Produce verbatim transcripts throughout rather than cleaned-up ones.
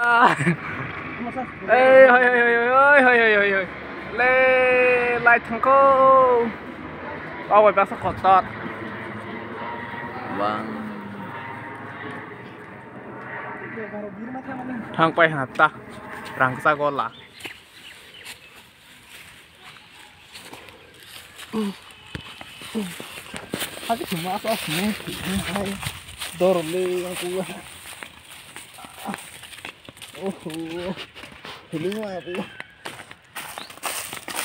Ah. Ei, hoi, hoi, hoi. Le, lai thangko. Aw, bai, basa kotor. Bang. Thang pai ha ta. Rang sa gola. Hake thuma asa sini hai dor le yang kuwa. Oho, feeling ma aku.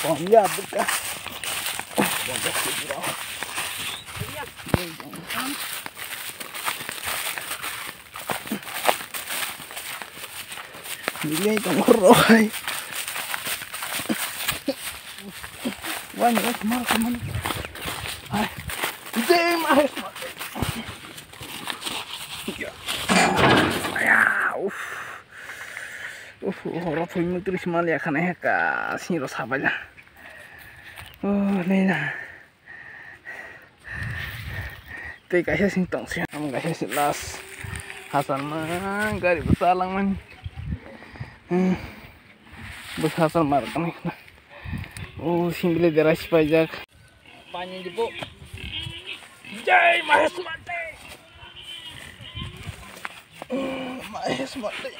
Pom ya buka. Pom ya buka. Nilai tong roi. Wani wani mar kaman. Ai. Jai Mahesh Mate. Ya. Aya, uff. Uff, horo phoi mutri simal ya khana heka sini ro sabai la. Oh, nei na. Tei kaisa sing tong se, amo kaisa se last. Hasal ma gari bo chalangmani. Hmm. Bo hasal mar kani. O sing bile dera sipai jak. Pani di bo. Jai Mahesh Mate. Mahesh Mate.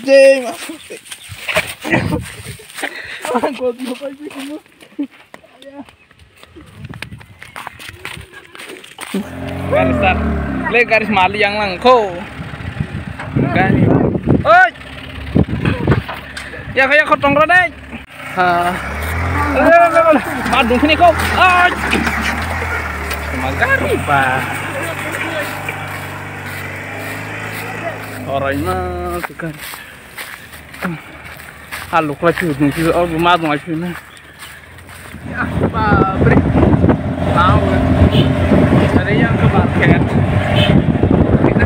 Jai Mahesh. Gari start. Le gari mali yang lang ko. Gari. Oi. Ya kaya ko tongro dai. Ha. Ma dungkhini kau. Ai. Ma gari ba. Orai ma tukar. Alu kula chu dungkhi, oh, ma dungkhi na. Babre. Tahu. Ada yang ke market. Kita.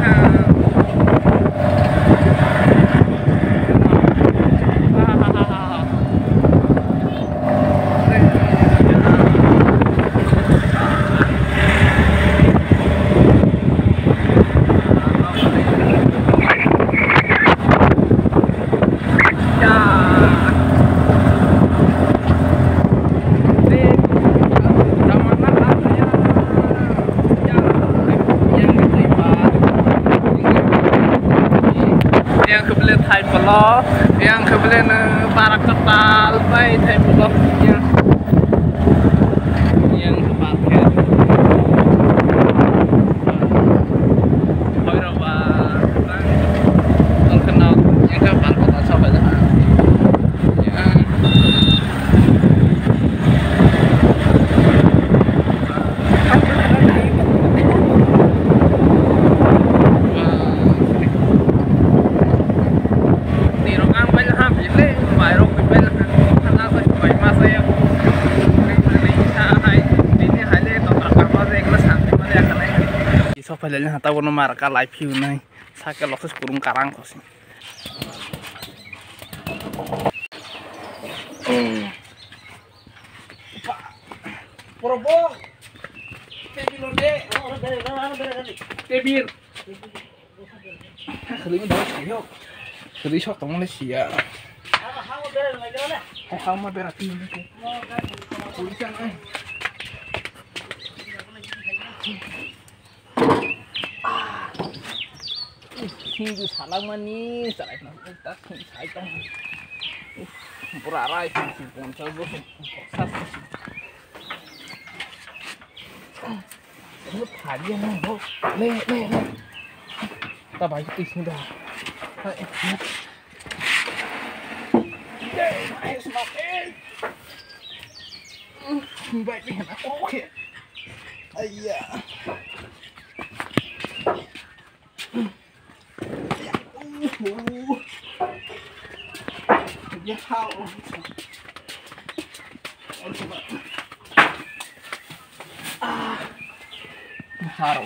Yang kebele thai polo, yang kebele ne barak ketal pai thai polo. Yang, yang barak. Hoi rok ba, tang, tang kenal, yang ke barak ketal sampai dah. Yang. Nirok ang bai ham le, bai rok bai ham, khana bai bai ma saya. Nang beri sa hai, ini hai le to trak apa saya kena santai mana ya kena. Isok bai le hata wono mar ka live view nai, sake lokes kurung karang kosi. Porobo. Tebil ode. Tebil. Khali ni dawai sayo. Khali sok tong le siya. Hai hau ma bera ti ni. Police ang ai. Hindu salangmani, salai na, tak sai tong. Bura rai, ponsas bosor, ponsas. Ini tadi yang mau, le, le, le. Tak baik tu sini dah. Hai. Baik ni aku, oke. Ayah. Haro.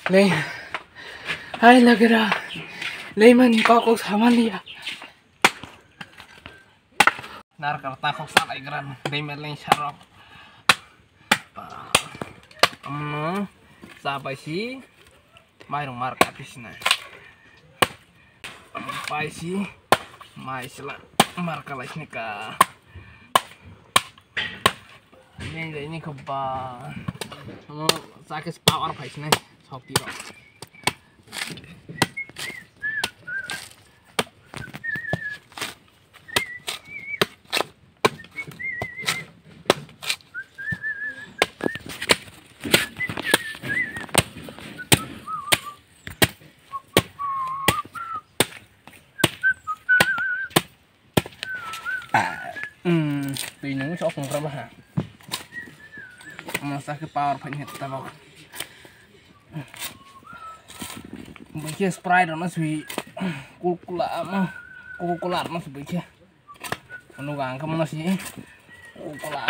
Neng. Hai lagera, leimani kok kok samaliya. Narkar takhok salai gran, dei meleng sarok. Amno, sa pai si, mairung mar katisna. Pai si, mai sila, mar kalai sini ka. Ini, ini keba. Amo, sakit power pai sini, sok tiro. Hmm, twi nung sok nung rama ha. Masa ke power pai ni tabok. Bwkhe Sprite rwna swi, Coca-Cola ma, Coca-Cola rwna swi bwkhe. Ano gang khe mano si Coca-Cola.